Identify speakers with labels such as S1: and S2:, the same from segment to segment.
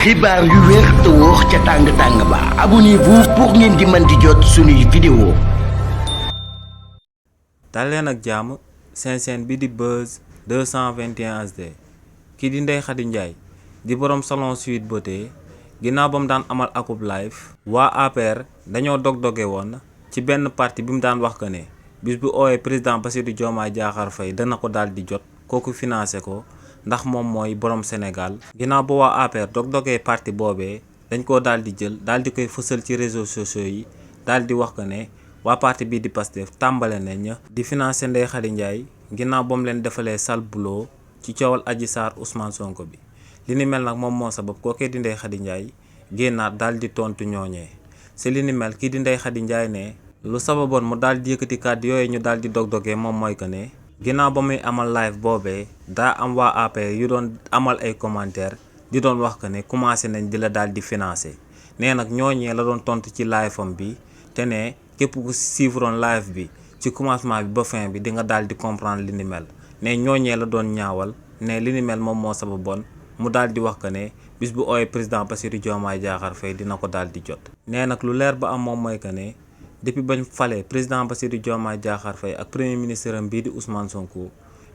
S1: xibaar yu wér te wóor ca tàng ba abonnez-vous pour ngeen di mën di jot suñuy vidéo.
S2: dal leen ak jàmm seen bi di Buzz 221 HD kii di Ndeye Khady Ndiaye di borom salon Sweet Beauté ginnaaw ba mu daan amal akub live waa APR dañoo dog-doge woon ci benn parti bi mu daan wax que ne bis bu oowee président Bassirou Diomaye Diakhar Faye dana ko daal di jot kooku financé ko ndax moom mooy borom Sénégal. ginnaaw ba waa APR dog-dogee parti boobee dañ koo daal di jël daal di koy fësal ci réseaux sociaux yi daal di wax que ne waa parti bii di Pastef tàmbale nañ di financé Ndeye Khady Ndiaye ginnaaw ba mu leen defalee sale boulot ci coowal Adji Sarr Ousmane Sonko bi. li ni mel nag moom moo sabab kookee di Ndeye Khady Ndiaye génnaat daal di tontu ñooñee si li ni mel kii di Ndeye Khady Ndiaye ne lu sababoon mu daal di yëkkati kàddu yooyu ñu daal di dog-dogee moom mooy que ne ginnaaw ba muy amal live boobee daa am waa APR yu doon amal ay commentaire di doon wax que ne commencé nañ di la daal di financer nee nag ñooñee la doon tontu ci live am bi te ne képp ku suivroon live bi ci commencement bi ba fin bi di nga daal di comprendre li ni mel ne ñooñee la doon ñaawal ne li ni mel moom moo sababoon mu daal di wax que ne bis bu ooyee président Bassirou Diomaye Diakhar Faye dina ko daal di jot. nee nag lu leer ba am moom mooy que ne depuis bañ falee président Bassirou Diomaye Diakhar Faye ak premier ministre am bii di Ousmane Sonko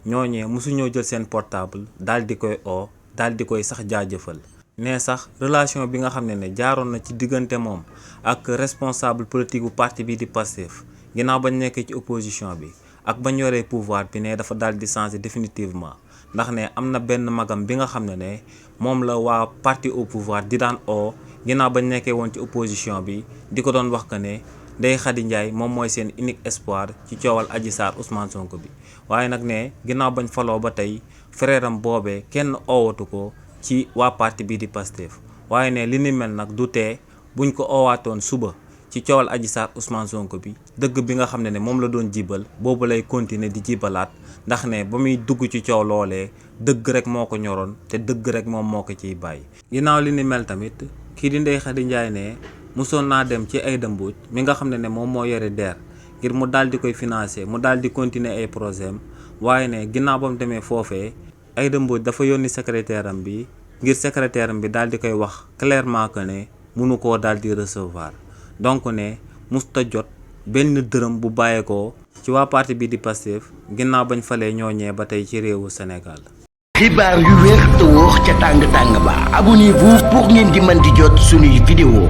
S2: ñooñee mosuñoo jël seen portable daal di koy oo daal di koy sax jaajëfal. nee sax relation bi nga xam ne jaaroon na ci diggante moom ak responsable politique bu parti bii di Pastef ginnaaw bañ nekkee ci opposition bi ak bañ yoree pouvoir bi ne dafa daal di changer définitivement ndax ne am na benn magam bi nga xam ne moom la waa parti au pouvoir di daan oo ginnaaw bañ nekkee woon ci opposition bi di ko doon wax que ne Ndeye Khady Ndiaye moom mooy seen unique espoir ci coowal Adji Sarr Ousmane Sonko bi. waaye nag ne ginnaaw bañ faloo ba tey frère am boobee kenn oowatu ko ci waa parti bii di Pastef waaye ne li ni mel nag du tee buñ ko oowaatoon suba ci coowal Adji Sarr Ousmane Sonko bi dëgg bi nga xam ne moom la doon jibal boobu lay continuer di jibalaat ndax ne ba muy dugg ci coow loolee dëgg rek moo ko ñoroon te dëgg rek moom moo ko ciy bàyyi. ginnaaw li ni mel tamit kii di Ndeye Khady Ndiaye ne musoon naa dem ci Aïda Mbodj mi nga xam ne moom moo yore DER ngir mu daal di koy financer mu daal di continuer ay projet am waaye ne ginnaaw ba mu demee foofee Aïda Mbodj dafa yónni secrétaire am bi ngir secrétaire am bi daal di koy wax clairement que ne mënu koo daal di recevoir donc ne musta jot benn dërëm bu bàyyeekoo ci waa parti bi di Pastef ginnaaw bañ falee ñooñee ba tey ci réewu Sénégal.
S1: xibaar yu wér te wóor ca tàng ba abonnez-vous pour ngeen di mën di jot suñuy vidéo.